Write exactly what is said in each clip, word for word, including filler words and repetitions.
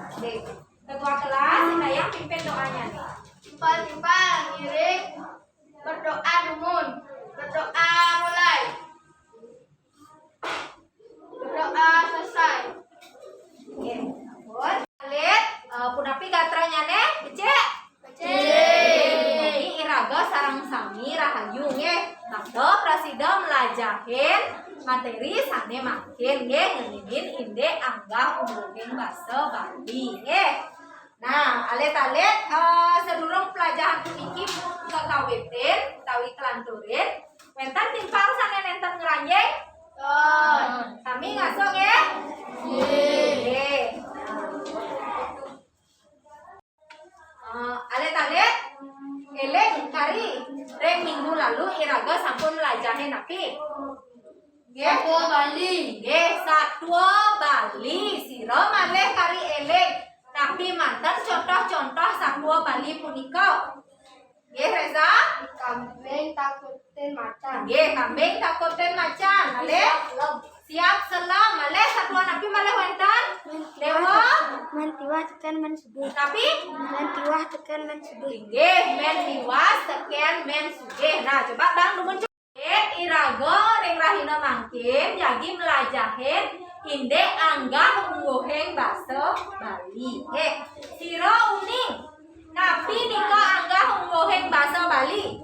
Oke. Ketua kelas, Sintayong pimpin doanya nih. Timpal-timpal ngiring berdoa dumun. Berdoa mulai. Berdoa selesai. Oke. Ampun. Alit, eh, punapi gatranya nih, becik? Becik. Jadi iraga sareng sami rahayu nggih. Mangda prasida mlajahin materi sane mangkin nggih, ngeninin indik anggah ungguhing basa Bali nggih. Nah, alit-alit, eh, sadurung pelajahan puniki kakawitin utawi kalanturin, wenten timpal sane nenten ngranjing? Sami ngaso nggih? Nggih. Eh, alit-alit, eling kari ring minggu lalu iraga sampun mlajahin napi? Nggih. Satua Bali. Nggih, satua Bali. Sira malih kari eling. Napi manten contoh-contoh satua Bali punika? Nggih, Reza? Kambing takutin macan. Nggih, kambing takutin macan. Malih? Siap selem. Malih satua napi malih wenten? Dewa? Men tiwas teken men sugih. Napi? Men tiwas teken men sugih. Nggih, men tiwas teken men sugih. Nah, coba Bang dumun. Iraga ring rahina mangkin jagi mlajahin indik anggah ungguhing basa Bali. Nggih, sira uning napi nika anggah ungguhing basa Bali?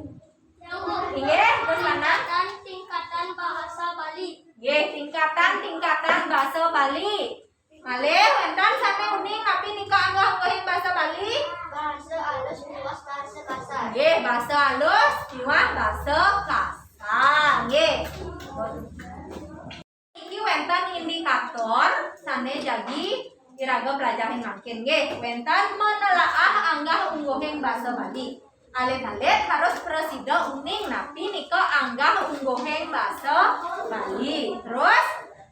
Inggih, terus lanang. Tingkatan, tingkatan bahasa Bali. Nggih, tingkatan, tingkatan basa Bali. Malih wenten sane uning napi nika anggah ungguhing basa Bali? Basa alus miwah basa kasar. Nggih, basa alus miwah basa kasar. Nggih. Niki wenten indikator sane jagi iraga pelajahin mangkin nggih. Wenten menelaah anggah ungguhing basa Bali. Alit-alit harus prasida uning napi nika anggah ungguhing basa Bali. Terus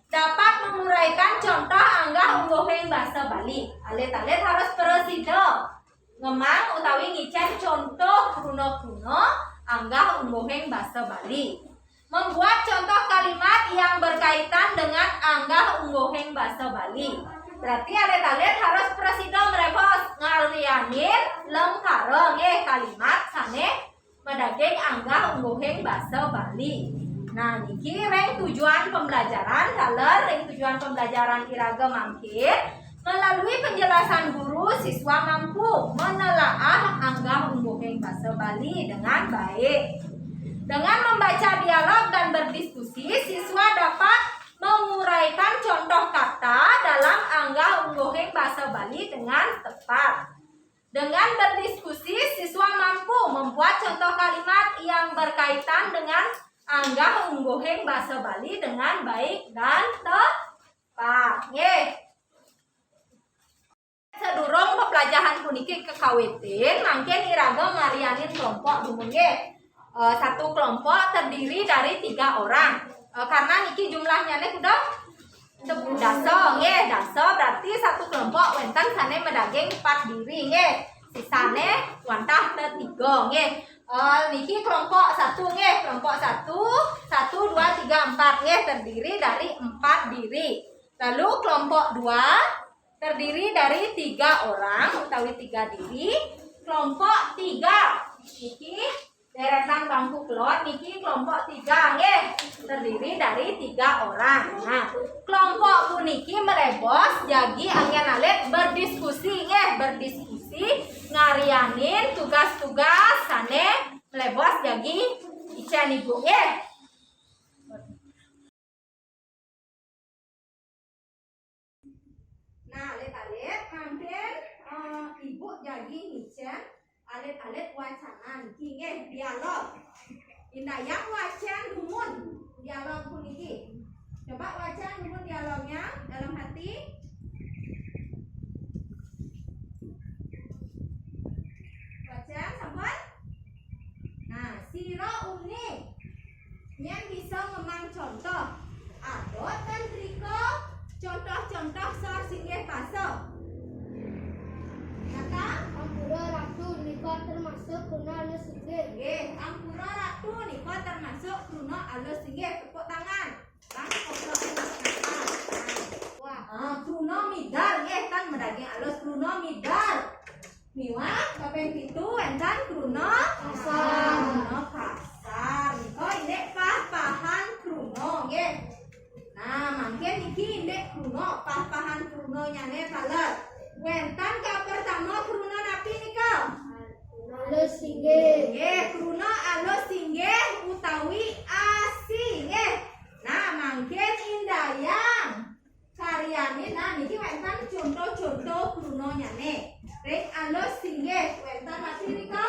dapat menguraikan contoh anggah ungguhing basa Bali. Alit-alit harus prasida ngemang utawi ngicen contoh kruna-kruna anggah ungguhing basa Bali. Membuat contoh kalimat yang berkaitan dengan anggah ungguhing basa Bali. Berarti alit-alit harus prasida mrebos ngaryanin lengkara nggih kalimat sane madaging anggah ungguhing basa Bali. Nah, niki ring tujuan pembelajaran, taler ring tujuan pembelajaran iraga mangkin, melalui penjelasan guru, siswa mampu menelaah anggah ungguhing basa Bali dengan baik. Dengan membaca dialog dan berdiskusi, siswa dapat menguraikan contoh kata dalam anggah ungguhing basa Bali dengan tepat. Dengan berdiskusi, siswa mampu membuat contoh kalimat yang berkaitan dengan anggah ungguhing basa Bali dengan baik dan tepat. Nggih. Sadurung pepelajahan puniki kakawitin, mangkin iraga ngaryanin kelompok dumun nggih. Eh, satu kelompok terdiri dari tiga orang. Eh, karena niki jumlahnya nih udah dasa, nggih, dasa berarti satu kelompok wenten sane madaging empat diri, nggih. Sisane wantah tetiga, nggih. Eh, niki kelompok satu, nggih, kelompok satu, satu, dua, tiga, empat, nggih, terdiri dari empat diri. Lalu kelompok dua terdiri dari tiga orang utawi tiga diri. Kelompok tiga niki deretan bangku kelod niki kelompok tiga nggih, terdiri dari tiga orang. Nah, kelompok puniki mrebos jagi anggen alit berdiskusi nggih, berdiskusi ngaryanin tugas-tugas sane mrebos jagi icen ibu nggih. Nah, alit-alit mangkin, eh, ibu jagi ngicen alit-alit wacana niki nggih, dialog. Indayang wacen dumun dialog puniki. Coba wacen dumun dialognya dalam hati. Wacen sampun? Nah, sira uning yen bisa ngemang contoh. Ada ten rika contoh-contoh sor singgih basa? Kata? Ampura Ratu nika termasuk kruna alus singgih. Nggih, Ampura Ratu nika termasuk kruna alus singgih. Tepuk tangan. Bang, tepuk tangan. Wah, ah, kruna mider nggih, ten madaging alus. Kruna midar. Miwah kaping pitu wénten kruna kasar. Kruna kasar. Nika indik pah-pahan kruna nggih. Nah, mangkin niki indik kruna, pah-pahan krunanyané taler. Wénten kapertama kruna napi nika? Alus singgih. Nggih, kruna alus singgih utawi asi nggih. Nah, mangkin indayang karyanin, nah niki wénten conto-conto krunanyané. Ring alus singgih wénten napi nika?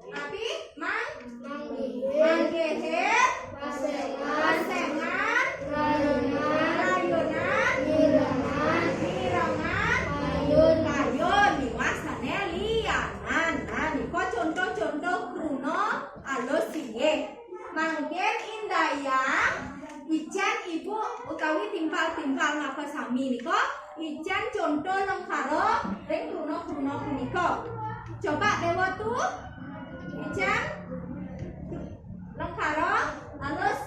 Napi? Mang? Manggihin. Manggihin. Pasengan. Pasengan. Rayunan. Rayunan. Mirengan. Mirengan. Kayun. Kayun. Miwah sané lianan. Nah, nika conto-conto kruna alus singgih. Mangkin indayang icén ibu utawi timpal-timpal napi sami nika, icén conto lengkara ring kruna-kruna punika. Coba Déwa Tu, icén lengkara alus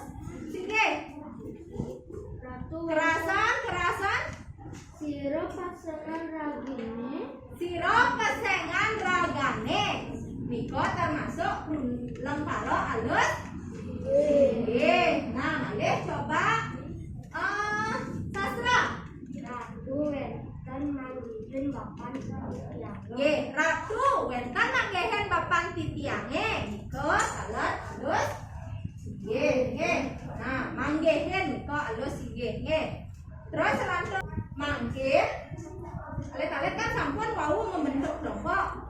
singgih. Ratu. Kerasan, kerasan. Sira pasengan raginé. Sira pesengan ragané. Nika termasuk lengkara alus singgih. Nah, malih coba, eh, Sastra. Ratu wénten manggihin bapan titiangé. Nggih, Ratu wénten manggihin bapan titiangé. Nika taler alus singgih, nggih. Nah, manggihin nika alus singgih, nggih. Terus lantas mangkin, alit-alit kan sampun wau membentuk kelompok.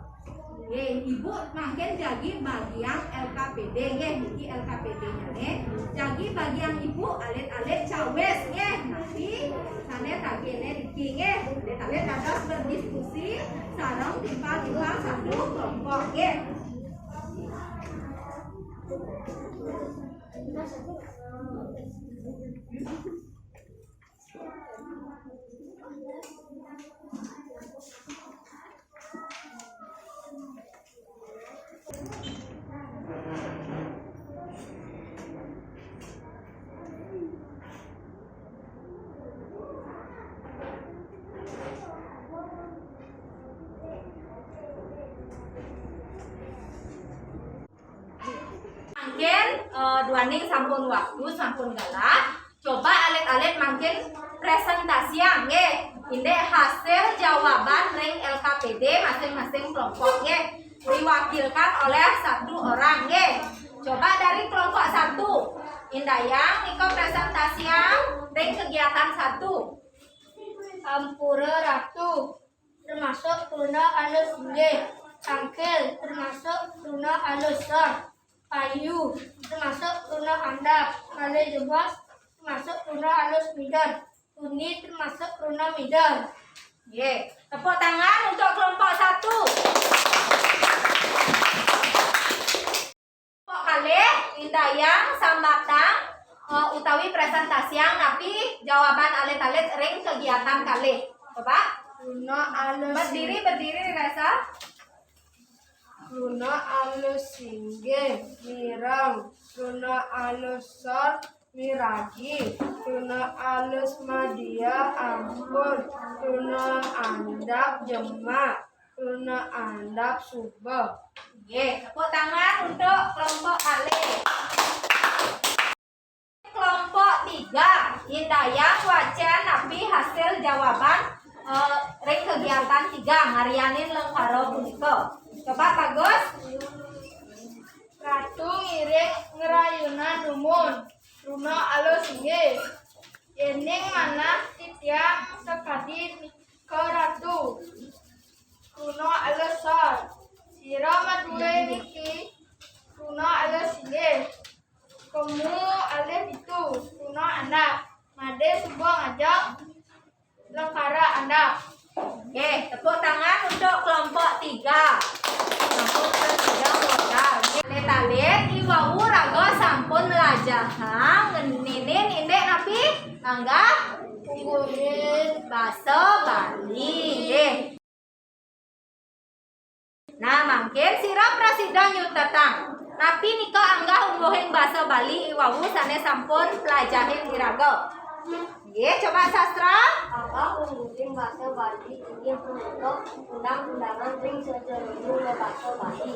Nggih, Ibu mangkin jagi bagian L K P D nggih, niki L K P D-nyané. Jagi bagian Ibu alit-alit cawis nggih, napi sané tagihné niki nggih. Alit-alit dados berdiskusi sareng timpal-timpal satu kelompok nggih. Mangkin, eh, duaning sampun waktu, sampun galah, coba alit-alit mangkin presentasiang, nggih. Indik hasil jawaban ring L K P D masing-masing kelompok, nggih. Diwakilkan oleh satu orang, nggih. Coba dari kelompok satu. Indayang, nika presentasiang ring kegiatan satu. Ampura Ratu. Termasuk kruna alus singgih. Tangkil termasuk kruna alus sor. Payu termasuk kruna andap. Kalih jebos termasuk kruna alus mider. Tuni termasuk kruna mider. Nggih, tepuk tangan untuk kelompok satu. Kelompok kalih, indayang sambatang, eh, utawi presentasiang napi jawaban alit-alit ring kegiatan kalih. Coba. Kruna alus. Berdiri, berdiri, Resa. Kruna alus singgih, mireng. Kruna alus sor, miragi. Kruna alus madia, ampun. Kruna andap, jemak. Kruna andap, suba. Nggih, tepuk tangan untuk kelompok kalih. Kelompok tiga, indayang wacén napi hasil jawaban, eh, ring kegiatan tiga, ngaryanin lengkara punika. Coba, Bagus. Ratu ngiring ngrayunan dumun. Kruna alus singgih. Yéning manah titiang sakadi nika Ratu. Kruna alus sor. Sira madué niki kruna alus singgih. Kemu alih ditu, kruna andap. Madé suba ngajeng lengkara andap. Oke, tepuk tangan untuk kelompok tiga. Kelompok ketiga modal. Alit-alit, i wau raga sampun mlajahang ngeninin indik napi? Nganggah ungguhing basa Bali. Nggih. Nah, mangkin sira prasida nyutetang napi nika anggah ungguhing basa Bali i wau sané sampun plajahin iraga. Nggih, coba sastra. Anggah ungguhing basa Bali inggih punika undang-undangan ring sajeroning basa Bali.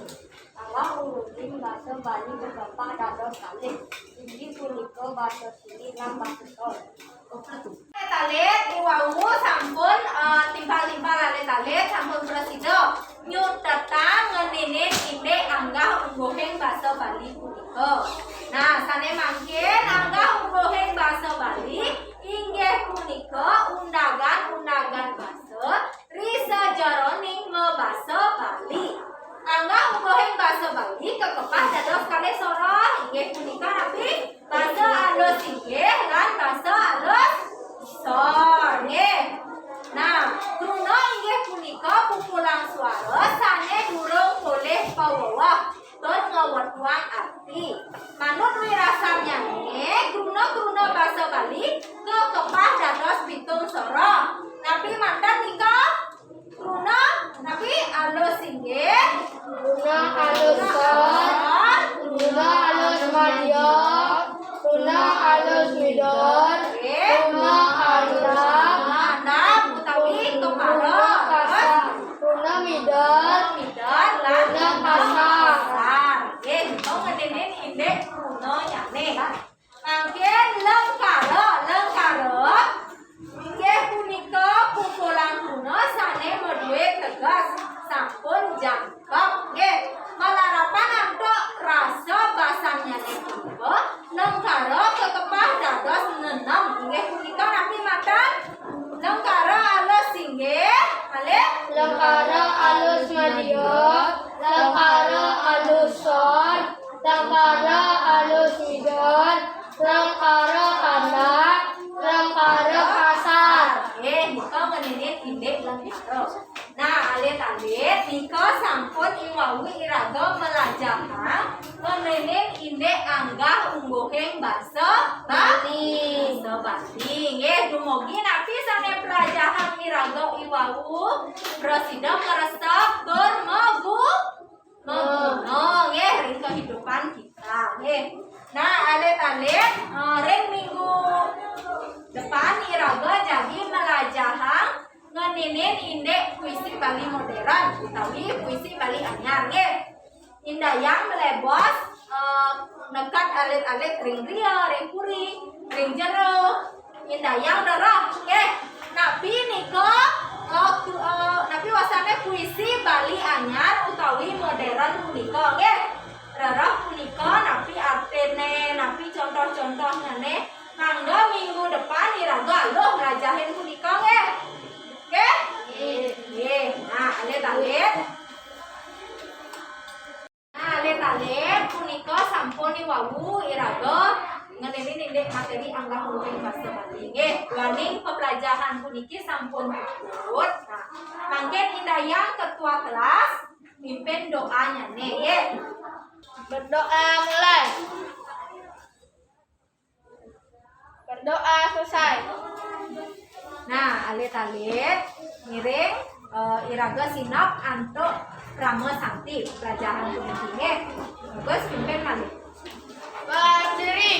Anggah ungguhing basa Bali kakepah dados kalih, inggih punika basa Sili lan basa Sor. Alit-alit, iwau sampun, eh, timpal-timpal alit-alit sampun prasida nyutetang ngeninin indik anggah ungguhing basa Bali punika. Nah, sane mangkin anggah ungguhing basa Bali inggih punika undagan-undagan basa ri sajeroning mabasa Bali. Anggah ungguhing basa Bali kakepah dados kalih soroh, inggih punika napi? Basa alus inggih lan basa alus sor, nggih. Nah, kruna inggih punika pupulang suara sane durung polih paweweh tur ngwetuang arti. Manut wirasannyané, kruna-kruna basa Bali kakepah dados pitung soroh. Napi manten nika? Kruna napi? Alus inggih. Kruna alus sor. Kruna alus madya. Kruna alus midor. Nggih. Kruna andap. Andap utawi kepara. Kruna kasar. Kruna midor. Midor lan kruna kasar. Nggih, nika ngeninin indik krunanyané. Mangkin lengkara, lengkara inggih punika kumpulan kruna sane madue teges, sampun jangkep. Nggih, malarapan antuk rasa basannyané punika, lengkara kakepah dados nenem. Inggih punika napi manten? Lengkara alus inggih, malih? Lengkara alus madya, lengkara alus sor, lengkara alus midor, lengkara andap, lengkara kasar. Nggih, nika ngeninin indik lengkara. Nah, alit-alit, nika sampun iwau iraga malajahang ngeninin indik anggah ungguhing basa Bali. Basa Bali. Nggih, dumugi napi sane pelajahang iraga iwau prasida ngresep tur magu-, maguna, nggih, ring kehidupan kita, nggih. Nah, alit-alit, eh, ring minggu depan iraga jagi malajahang ngeninin indik puisi Bali modern utawi puisi Bali anyar, nggih. Indayang malebos, eh, neked alit-alit ring griya, ring puri, ring jero. Indayang rereh, nggih. Napi nika, eh, ku-, eh, napi wasane puisi Bali anyar utawi modern punika, nggih. Rereh punika napi artine, napi contoh-contohnyané, mangda minggu depan iraga aluh mlajahin punika, nggih. Nggih? Nggih. Nah, alit-alit. Nah, alit-alit, punika sampun iwau iraga ngeninin indik materi anggah ungguhing basa Bali. Nggih, duaning pepelajahan puniki sampun puput. Nah, mangkin indayang ketua kelas mimpin doanyané, nggih. Berdoa mulai. Berdoa selesai. Nah, alit-alit, ngiring, eh, iraga sineb antuk krama santi pelajaran puniki, nggih. Bagus, pimpin malih. Berdiri.